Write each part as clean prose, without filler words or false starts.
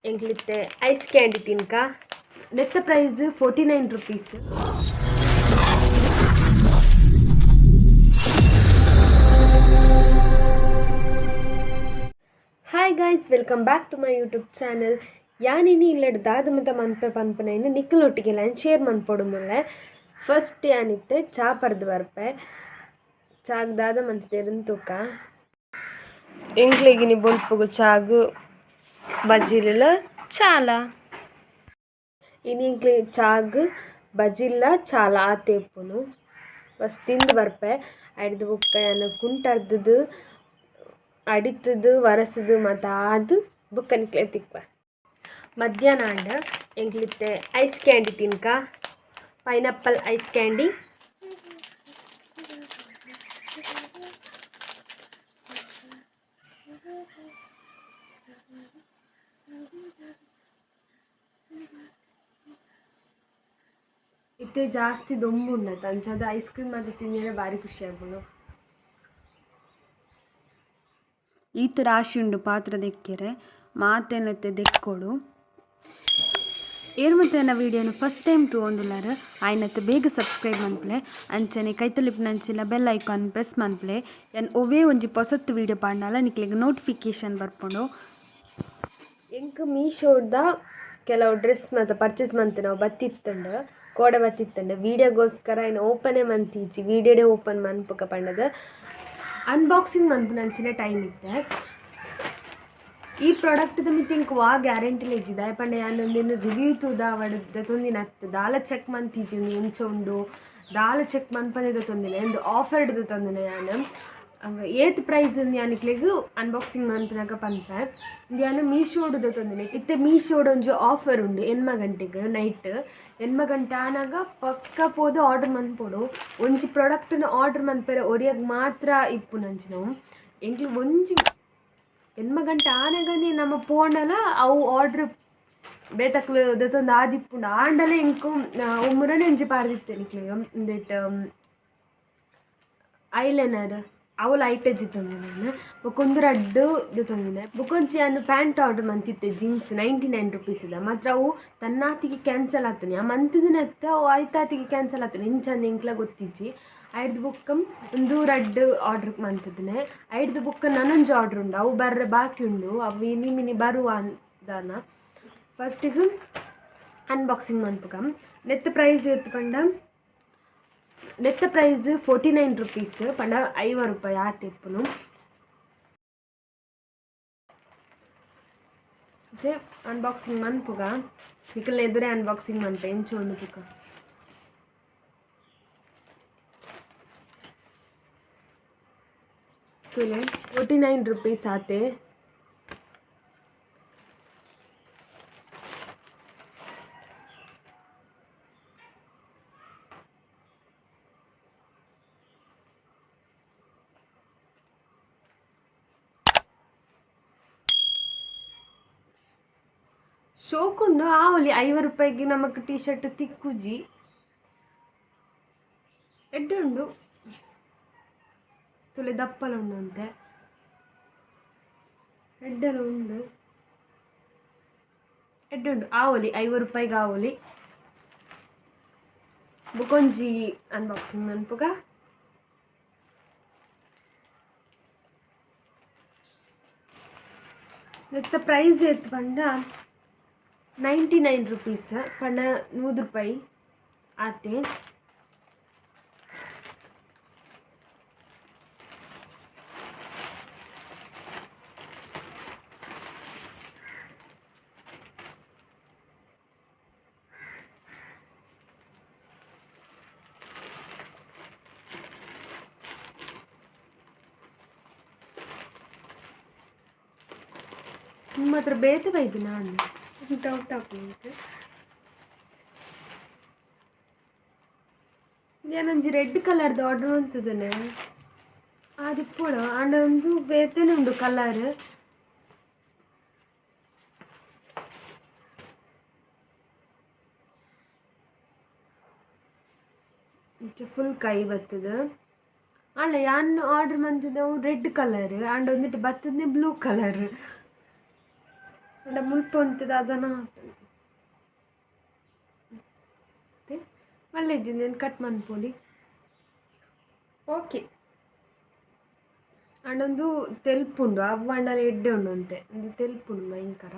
ಎಂಕ್ಲಿತ್ತೆ ice candy ತಿನ್ಕ. ನೆತ್ತ price 49 rupees. Hi guys, welcome back to my YouTube channel. ಯಾನಿನಿ ಇಲ್ಲಡ್ ದಾದ ಮತ ಮನ್ಪೆ ಪನ್ಪುನೈನ್ ನಿಕುಲೊಟ್ಟಿಗೆಲ ಶೇರ್ ಮನ್ಪೊಡುಂದುಲ್ಲೆ. ಫಸ್ಟ್ ಯಾನಿತ್ತೆ ಚಾ ಪರ್ದು ಬರ್ಪೆ. ಚಾಗ್ ದಾದ ಮನ್ಸ್ದೇರುಂದು ತೂಕ. ಎಂಕ್ಲೆಗಿನಿ ಬೊಲ್ಪುಗು ಚಾಗ್ ಬಜಿಲ್ ಚಾಲ. ಇನಿ ಎಂಕ್ಲೆ ಚಾಗ್ ಬಜಿಲ್ಲ ಚಾಲ ಆತೆ ಇಪ್ಪುನು. ಫಸ್ಟ್ ತಿಂದು ಬರ್ಪೆ. ಐಡ್ದ್ ಬೊಕ್ಕ ಯಾನ್ ಕುಂಟರ್ದುದು ಅಡಿತುದು ವರಸುದು ಮಾತ ಆದ್ ಬೊಕ್ಕ ನಿಕ್ಲೆಗ್ ತಿಕ್ವೆ. ಮಧ್ಯಾಹ್ನ ಆಂಡ್. ಎಂಕ್ಲಿತ್ತೆ ಐಸ್ ಕ್ಯಾಂಡಿ ತಿನ್ಕ. Pineapple ice candy. ಇತ್ತೆ ಜಾಸ್ತಿ ದೊಂಬು ಉಂಡತ, ಅಂಚಾದ್ ಐಸ್ ಕ್ರೀಮ್ ಮಾತ ತಿನಿಯೆರೆ ಬಾರಿ ಖುಷಿ ಆಪುಂಡು. ಈತ್ ರಾಶಿ ಉಂಡು ಪಾತ್ರ ದೆಕ್ಕೆರೆ, ಮಾತೆನ್ ಇತ್ತೆ ದೆಕ್ಕೊಡು. ಏರ್ ಮಾತ ಎನ್ನ ವೀಡಿಯೋನು ಫಸ್ಟ್ ಟೈಮ್ ತೂವೊಂದುಲ್ಲೆರ್ ಆಯಿನತ್ ಬೇಗ ಸಬ್ಸ್ಕ್ರೈಬ್ ಮನ್ಪುಲೆ. ಅಂಚನೆ ಕೈತಲಿಪ್ಪುನಂಚಿನ ಬೆಲ್ ಐಕಾನ್ ಪ್ರೆಸ್ ಮನ್ಪುಲೆ. ಯಾನ್ ಒವ್ವೇ ಒಂಜಿ ಪೊಸತ್ ವೀಡಿಯೋ ಪಾಡ್ಂಡಲ ನಿಕ್ಲೆಗ್ ನೋಟಿಫಿಕೇಶನ್ ಬರ್ಪುಂಡು. ಎಂಕ್ ಮೀಶೋದ ಕೆಲವು ಡ್ರೆಸ್ ಮಾತ ಪರ್ಚೇಸ್ ಮಂತಿನವು ಬತ್ತಿತ್ತುಂಡು, ಕೋಡೆ ಬತ್ತಿತ್ತುಂಡು. ವೀಡಿಯೋಗೋಸ್ಕರ ಐನ್ ಓಪನೇ ಮಂತಿಜ್ಜಿ, ವೀಡಿಯೋಡೇ ಓಪನ್ ಮನ್ಪುಕ ಪಂಡದು ಅನ್ಬಾಕ್ಸಿಂಗ್ ಮನ್ಪುನಂಚಿನ ಟೈಮ್ ಇತ್ತೆ. ಈ ಪ್ರಾಡಕ್ಟ್ದ ಮಿತ್ತ್ ಎಂಕ್ ವಾ ಗ್ಯಾರಂಟಿಲ ಇಜ್ಜಿ. ದಾಯೆ ಪಂಡ ಯಾನ್ ಉಂದೆನ್ ರಿವ್ಯೂ ತೂದ ಅವಡ್ ದೆತೊಂದಿನ ಅತ್ತ್. ದಾಲ ಚೆಕ್ ಮಂತಿಜ್ಜಿ ಉಂದು ಎಂಚ ಉಂಡು, ದಾಲ ಚೆಕ್ ಮನ್ಪಂದೆ ದೆತೊಂದಿನ. ಉಂದು ಆಫರ್ಡ್ ದೆತೊಂದಿನ ಯಾನ್. ಏತ್ ಪ್ರೈಸ್ ಇಂದ್ ಯಾನ್ ನಿಕ್ಲೆಗ್ ಅನ್ಬಾಕ್ಸಿಂಗ್ ಮನ್ಪುನಗ ಪನ್ಪೆ. ಉಂದು ಯಾನ್ ಮೀಶೋಡ್ ದೆತೊಂದಿನ. ಇತ್ತೆ ಮೀಶೋಡ್ ಒಂಜಿ ಆಫರ್ ಉಂಡು ಎನ್ಮ ಗಂಟೆಗ್ ನೈಟ್. 8 ಗಂಟೆ ಆನಗ ಪಕ್ಕ ಪೋದು ಆರ್ಡರ್ ಮನ್ಪೊಡು. ಒಂಜಿ ಪ್ರಾಡಕ್ಟ್ನ್ ಆರ್ಡರ್ ಮನ್ಪೆರೆ ಒರಿಯಗ್ ಮಾತ್ರ ಇಪ್ಪುನಂಚಿನವು. ಎಂಕ್ಲು ಒಂಜಿ 8 ಗಂಟೆ ಆನಗನೆ ನಮ ಪೋಂಡಲ ಅವು ಆರ್ಡರ್ ಬೇತಕ್ಲು ದೆತೊಂದು ಆದಿಪ್ಪುಂಡು. ಆಂಡಲ ಎಂಕ್ ಮುರನೆ ಒಂಜಿ ಪಾಡ್ದಿತ್ತೆ ನಿಕ್ಲೆಗ್ ಉಂದೆಟ್ ಐಲೈನರ್, ಅವುಲು ಐಟೆ ದೆತೊಂದಿನ ಯಾನ್. ಬೊಕ ಉಂದು ರಡ್ಡ್ ದೆತೊಂದಿನ. ಬೊಕೊಂಜಿ ಯಾನ್ ಪ್ಯಾಂಟ್ ಆರ್ಡರ್ ಮಂತಿತ್ತೆ ಜೀನ್ಸ್ 99 ರುಪೀಸ್ದ. ಮಾತ್ರ ಅವು ತನ್ನಾತಿಗೆ ಕ್ಯಾನ್ಸಲ್ ಆತುಂಡು. ಯಾನ್ ಮಂತಿದಿನತ್ತ ಅವು ಐತಾತಿಗೆ ಕ್ಯಾನ್ಸಲ್ ಆತುಂಡು, ಎಂಚಂದ್ ಎಂಕ್ಲ ಗೊತ್ತಿಜ್ಜಿ. ಐಡ್ದ್ ಬೊಕ್ಕ ಉಂದು ರಡ್ಡ್ ಆರ್ಡರ್ ಮಂತಿದಿನಿ. ಐಡ್ದ್ ಬೊಕ್ಕ ನನೊಂಜಿ ಆರ್ಡರ್ ಉಂಡು, ಅವು ಬರ್ರೆ ಬಾಕಿ ಉಂಡು. ಅವು ಇನಿ ಮಿನಿ ಬರುವ ದಾನ. ಫಸ್ಟಿಗ್ ಅನ್ಬಾಕ್ಸಿಂಗ್ ಮನ್ಪುಗ. ನೆತ್ತ ಪ್ರೈಸ್ ಏತ್ ಪಂಡ, ನೆತ್ತ ಪ್ರೈಸ್ 49 ರುಪೀಸ್, ಪಂಡ 50 ರೂಪಾಯಿ ಆತೆ ಇಪ್ಪುನು. ಅನ್ಬಾಕ್ಸಿಂಗ್ ಮನ್ಪುಗ. ನಿಕಲ್ನ ಎದುರೇ ಅನ್ಬಾಕ್ಸಿಂಗ್ ಮನ್ಪೆ, ಎಂಚ ಉಂಡು ತೂಕ. ತೂಲೆ, 49 ರುಪೀಸ್ ಆತೆ. ಶೋಕುಂಡು ಆವೊಲಿ. 50 ರೂಪಾಯಿಗೆ ನಮಕ್ ಟೀ ಶರ್ಟ್ ತಿಕ್ಕುಜಿ. ಎಡ್ಡೆ ಉಂಡು. ತೂಲೆ, ದಪ್ಪಲ ಉಂಡು ಒಂತೆ, ಎಡ್ಡೆಲ ಉಂಡು, ಎಡ್ಡೆ ಉಂಡು. ಆವೊಲಿ, 50 ರೂಪಾಯಿಗೆ ಆವೊಲಿ. ಬೊಕೊಂಜಿ ಅನ್ಬಾಕ್ಸಿಂಗ್ ಮನ್ಪುಗ. ನೆತ್ತ ಪ್ರೈಸ್ ಏತ್ ಪಂಡ 99 ರುಪೀಸ್, ಪಂಡ 100 ರೂಪಾಯಿ ಆತೆ. ನಿಮ್ಮ ಹತ್ರ ಬೇತೆ ಬೈದು ನಾನು ಡೌಟ್ ಆಪುಂಡು. ಯಾನೊಂಜಿ ರೆಡ್ ಕಲರ್ದ ಆರ್ಡರ್ ಮಂತುದನೆ ಆದಿಪ್ಪೊಡು, ಆಂಡ ಉಂದು ಬೇತೆನೆ ಉಂಡು ಕಲರ್. ಇಂಚ ಫುಲ್ ಕೈ ಬತ್ತುದು. ಆಂಡ ಯಾನ್ ಆರ್ಡರ್ ಮಂತಿದವು ರೆಡ್ ಕಲರ್, ಆಂಡ ಉಂದೆಟ್ ಬತ್ತುದ್ನೆ ಬ್ಲೂ ಕಲರ್. ಅಂಡ ಮುಲ್ಪ ಒಂತೆ ದಾದನ ಮಲ್ಲೆ ಇಜ್ಜಿ ಕಟ್ ಮನ್ಪೊಲಿ. ಓಕೆ ಅಂಡೊಂದು ತೆಲ್ಪುಂಡು ಅವು ಅಂಡಲ ಎಡ್ಡೆ ಉಂಡು ಅಂತೆ ಒಂದು ತೆಲ್ಪುಂಡು ಭಯಂಕರ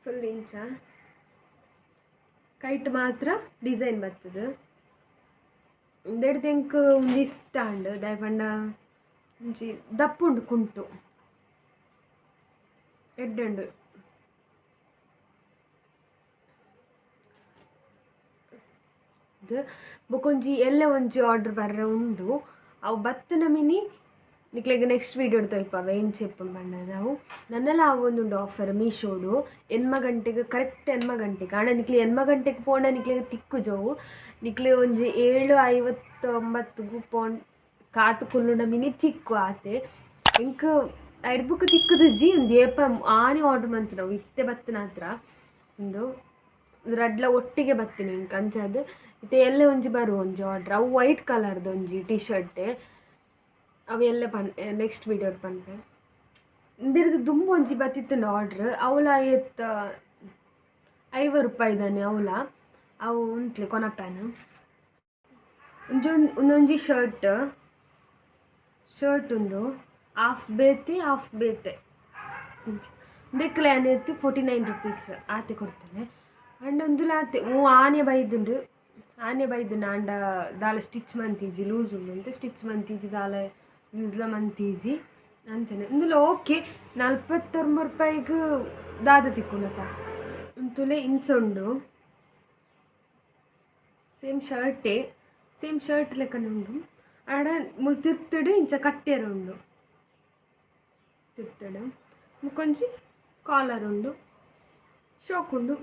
ಫುಲ್ ಇಂಚ ಕೈಟ್ ಮಾತ್ರ ಡಿಸೈನ್ ಬರ್ತದೆ. ಉಂದೆಡ್ದ್ ಎಂಕ್ ಉಂದು ಇಷ್ಟ ಅಂಡ್ ದಾಯೆ ಪಂಡ ಒಂಜಿ ದಪ್ಪುಂಡು ಕುಂಟು ಎಡ್ಡೆ ಉಂಡು. ಬೊಕೊಂಜಿ ಎಲ್ಲೆ ಒಂಜಿ ಆರ್ಡರ್ ಬರ್ರೆ ಉಂಡು ಅವು ಬತ್ತಿನ ಮಿನಿ ನಿಕ್ಲೆಗ್ ನೆಕ್ಸ್ಟ್ ವೀಡಿಯೋ ತೋಯಿಪಾವೆ ಎಂಚ ಇಪ್ಪುಂಡು ಪಂಡದ್ ಅವು ನನ್ನಲ ಆವೊಂದುಂಡು ಆಫರ್ ಮೀಶೋಡು 8 ಗಂಟೆಗೆ ಕರೆಕ್ಟ್ 8 ಗಂಟೆಗೆ ಆಂಡ ನಿಕ್ಲೆ 8 ಗಂಟೆಗೆ ಪೋಂಡ ನಿಕ್ಲೆಗ್ ತಿಕ್ಕುಜವು ನಿಕ್ಲೆ ಒಂಜಿ 7:59 ಪೋಂಡ್ ಕಾತು ಕುಲ್ಲುಂಡ ಮಿನಿ ತಿಕ್ಕು ಆತೆ ಎಂಕ್ ಐಡ್ ಬುಕ್ ತಿಕ್ಕುದುಜಿ ಉಂದು ಏಪ ಆನೆ ಆರ್ಡರ್ ಮಂತಿನವು ಇತ್ತೆ ಬತ್ತಿನ ಹತ್ರ ಉಂದು ರಡ್ಲ ಒಟ್ಟಿಗೆ ಬತ್ತಿನ ಎಂಕ್ ಅಂಚಾದ್ ಇತ್ತೆ ಎಲ್ಲೆ ಒಂಜಿ ಬರು ಒಂಜಿ ಆರ್ಡರ್ ಅವು ವೈಟ್ ಕಲರ್ದ ಒಂಜಿ ಟಿ ಶರ್ಟ್ ಅವು ಎಲ್ಲೆ ಪನ್ ನೆಕ್ಸ್ಟ್ ವೀಡಿಯೋ ಪನ್ಪೆ. ಇಂದೆರ್ದ್ ದುಂಬು ಒಂಜಿ ಬತ್ತಿತ್ತುಂಡು ಆರ್ಡ್ರ್ ಅವಲ ಏತ್ 50 ರೂಪಾಯಿದಾನೆ ಅವಲ ಅವು ಉಂತ್ಲೆ ಕೊನಪ್ಯಾನ್ ಒಂದೊಂಜಿ ಶರ್ಟ್ ಶರ್ಟ್ ಉಂದು ಹಾಫ್ ಬೇತೆ ಹಾಫ್ ಬೇತೆ ಉಂದೆಕ್ಲೆ ಆನೇತಿ 49 ರುಪೀಸ್ ಆತೆ ಕೊಡ್ತೇನೆ. ಅಂಡ ಉಂದುಲ ಆತೆ ಓ ಆನೆ ಬೈದುಂಡು ಆನೆ ಬೈದುಂಡು ಆಂಡ ದಾಲ ಸ್ಟಿಚ್ ಮಂತಿಜಿ ಲೂಸ್ ಉಂಡು ಅಂತ ಸ್ಟಿಚ್ ಮಂತಿಜಿ ದಾಲ ಯೂಸ್ಲ ಮಂತಿಜಿ ಅಂಚನೆ ಉಂದುಲ ಓಕೆ 49 ರೂಪಾಯಿಗ್ ದಾದ ತಿಕ್ಕುಂಡತ ಉಂತುಲೆ ಇಂಚ ಉಂಡು ಸೇಮ್ ಶರ್ಟೇ ಸೇಮ್ ಶರ್ಟ್ ಲೆಕ್ಕನೆ ಉಂಡು ಆಂಡ ಮುಲ್ ತಿರ್ತುಡು ಇಂಚ ಕಟ್ಟೆರೆ ಉಂಡು ತಿರ್ತುಡು ಬೊಕೊಂಜಿ ಕಾಲರ್ ಉಂಡು ಶೋಕ್ ಉಂಡು.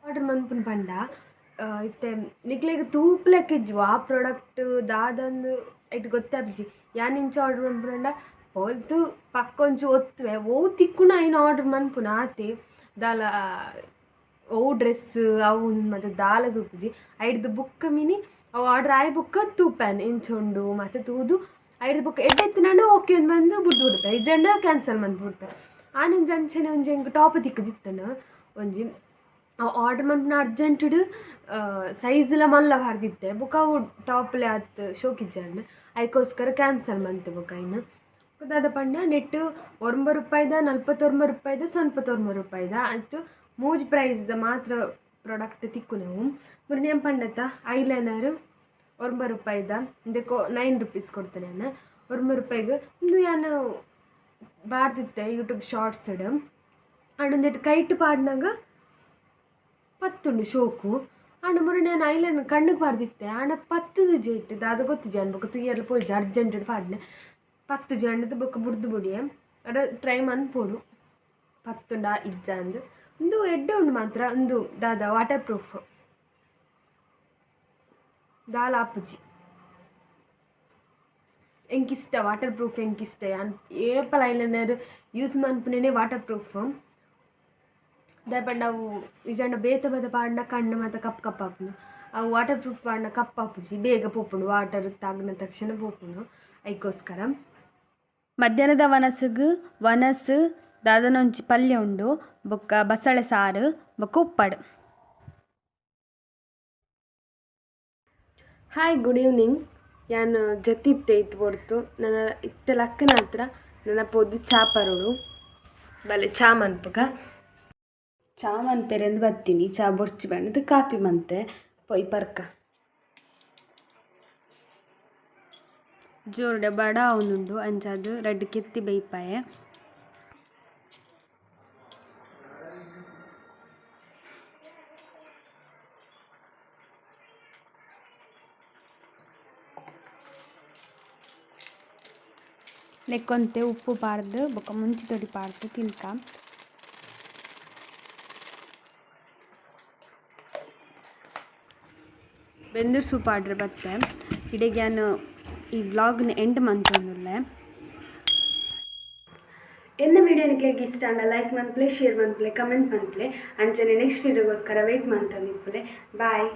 ಆರ್ಡರ್ ಮನ್ಪುನ ಪಂಡ ಇತ್ತೆ ನಿಕ್ಲೆಗ್ ತೂಪುಲೆಕ್ಕ ಇಜ್ಜು ಆ ಪ್ರಾಡಕ್ಟ್ ದಾದಂದು ಐಟ್ ಗೊತ್ತಾಪುಜಿ ಯಾನ್ ಇಂಚ ಆರ್ಡರ್ ಮನ್ಪುನಂಡ ಪೋದು ಪಕ್ಕ ಒಂಜಿ ಒತ್ತುವೆ ಒವು ತಿಕ್ಕುನ ಐನ್ ಆರ್ಡರ್ ಮನ್ಪುನ ಆತೆ ದಾಲ ಒವು ಡ್ರೆಸ್ ಅವು ಮಾತ ದಾಲ ತೂಪುಜಿ ಐಡ್ದ್ ಬುಕ್ಕ ಮಿನಿ ಅವು ಆರ್ಡರ್ ಆಯಿ ಬುಕ್ಕ ತೂಪೆನ್ ಇಂಚ ಉಂಡು ಮಾತ ತೂದು ಐಡ್ದ್ ಬುಕ್ಕ ಎಡ್ಡೆ ಇತ್ತಿನಂಡ ಓಕೆ ಅಂದ್ ಬಂದು ಬುಡ್ದು ಬುಡ್ಪೆ ಇಜ್ಜಂಡ ಕ್ಯಾನ್ಸಲ್ ಮನ್ಪು ಬುಡ್ಪೆ. ಆನಿಂಚ ಅಂಚನೆ ಒಂಜಿ ಎಂಕ್ ಟಾಪ್ ತಿಕ್ಕುದಿತ್ತುಂಡು ಒಂಜಿ ಅವು ಆರ್ಡರ್ ಮನ್ಪುನ ಅರ್ಜೆಂಟುಡು ಸೈಜ್ಲ ಮಲ್ಲ ಪಾಡ್ದಿತ್ತೆ ಬೊಕ ಅವು ಟಾಪ್ಲೆ ಆತ್ ಶೋಕಿಜ್ಜಾಂಡ್ ಐಕೋಸ್ಕರ ಕ್ಯಾನ್ಸಲ್ ಮಂತೆ ಬೊಕ ಐನ್ ದಾದ ಪಂಡ ನೆಟ್ 9 ರೂಪಾಯಿದ 49 ರೂಪಾಯಿದ 49 ರೂಪಾಯಿದ ಆಯ್ತು ಮೂಜಿ ಪ್ರೈಸ್ದ ಮಾತ್ರ ಪ್ರಾಡಕ್ಟ್ ತಿಕ್ಕುನವು. ಮುರ್ನಿಯಂ ಪಂಡತ ಐಲೈನರ್ 9 ರೂಪಾಯಿದ ಇಂದೆಕೋ 9 ರುಪೀಸ್ ಕೊಡ್ತೇನೆ ನಾನು 9 ರೂಪಾಯಿಗೆ ಇಂದು ಯಾನ್ ಬಾರ್ದಿತ್ತೆ ಯೂಟ್ಯೂಬ್ ಶಾರ್ಟ್ಸ್ ಅಂಡ್ ಉಂದೆಟ್ ಕೈಟ್ ಪಾಡ್ನಾಗ ಪತ್ತುಂಡು ಶೋಕು ಆಂಡ ಮೊನ್ನೆ ನಾನು ಐಲೈನರ್ ಕಣ್ಣಿಗೆ ಪಾಡ್ದಿತ್ತೆ ಆಂಡ ಪತ್ತುದು ಜೇಟ್ ದಾದ ಗೊತ್ತಿಜ್ಜಿ ಅನ್ ಬೊಕ ತುಯ್ಯರ್ಲ ಪೋಯಿಜಿ ಅರ್ಜೆಂಟ್ ಪಾಡ್ನೆ ಪತ್ತು ಜಂಡದ ಬೊಕ ಬುಡ್ದು ಬುಡಿಯೆ ಅಡ ಟ್ರೈ ಮನ್ಪೊಡು ಪತ್ತುಂಡ ಇಜ್ಜ ಅಂದ್ ಉಂದು ಎಡ್ಡೆ ಉಂಡು ಮಾತ್ರ ಉಂದು ದಾದ ವಾಟರ್ ಪ್ರೂಫ್ ದಾಲ ಆಪುಜಿ ಎಂಕ್ ಇಷ್ಟ ವಾಟರ್ ಪ್ರೂಫ್ ಎಂಕ್ ಇಷ್ಟ ಯಾನ್ ಏಪಲ ಐಲೈನರ್ ಯೂಸ್ ಮನ್ಪುನೇನೆ ವಾಟರ್ ಪ್ರೂಫ್ ದಾಯೆ ಪಂಡ ಅವು ಇಜ್ಜಂಡ ಬೇತೆ ಬೇತೆ ಪಾಡ್ಂಡ ಕಣ್ಣು ಮಾತ ಕಪ್ಪು ಕಪ್ಪು ಆಪುಂಡು ಅವು ವಾಟರ್ ಪ್ರೂಫ್ ಪಾಡ್ಂಡ ಕಪ್ಪು ಆಪುಜಿ ಬೇಗ ಪೋಪುಂಡು ವಾಟರ್ ತಾಗಿನ ತಕ್ಷಣ ಪೋಪುಂಡು ಐಕೋಸ್ಕರ. ಮಧ್ಯಾಹ್ನದ ವನಸುಗು ವನಸು ದಾದನೊಂಜಿ ಪಲ್ಯ ಉಂಡು ಬೊಕ್ಕ ಬಸಳೆ ಸಾರು ಬೊಕ್ಕ ಉಪ್ಪಡ್. ಹಾಯ್ ಗುಡ್ ಈವ್ನಿಂಗ್ ಯಾನ್ ಜತ್ತಿತ್ತೆ ಇತ್ತು ಪೊರ್ತು ನನ ಇತ್ತೆ ಲಕ್ಕನ ಹತ್ರ ನನ ಪೋದು ಚಾ ಪರೋಡು ಬಲೆ ಚಾ ಮನ್ಪುಗ ಚಾ ಮನ್ಪೆರೆಂದು ಬತ್ತೀನಿ ಚಾ ಬೊರ್ಚಿ ಬಣ್ಣದ ಕಾಪಿ ಮಂತೆ ಪೋಯ್ ಪರ್ಕ. ಜೋರುಡೆ ಬಡ ಆವೊಂದುಂಡು ಅಂಚಾದ್ ರಡ್ಡ್ ಕೆತ್ತಿ ಬೈಪಾಯೆ. ನೆಕ್ಕೊಂತೆ ಉಪ್ಪು ಪಾಡ್ದ್ ಬೊಕ್ಕ ಮುಂಚಿ ತೊಡಿ ಪಾಡ್ದ್ ತಿನ್ಕ. ಬೆಂದೂರು ಸೂಪ್ ಆರ್ಡರ್ ಬತ್ತೆ ಇಡೆಗ್ ಯಾನ್ ಈ ವ್ಲಾಗ್ನ ಎಂಡ್ ಮಂತೊಂದುಲ್ಲೆ. ಎನ್ನ ವೀಡಿಯೋ ನಿಕ್ಲೆಗ್ ಇಷ್ಟ ಆಂಡ ಲೈಕ್ ಮನ್ಪುಲೆ ಶೇರ್ ಮನ್ಪುಲೆ ಕಮೆಂಟ್ ಮನ್ಪುಲೆ ಅಂಚನೆ ನೆಕ್ಸ್ಟ್ ವೀಡಿಯೋಗೋಸ್ಕರ ವೇಟ್ ಮಂತೊಂದಿಪ್ಪುಲೆ. ಬಾಯ್.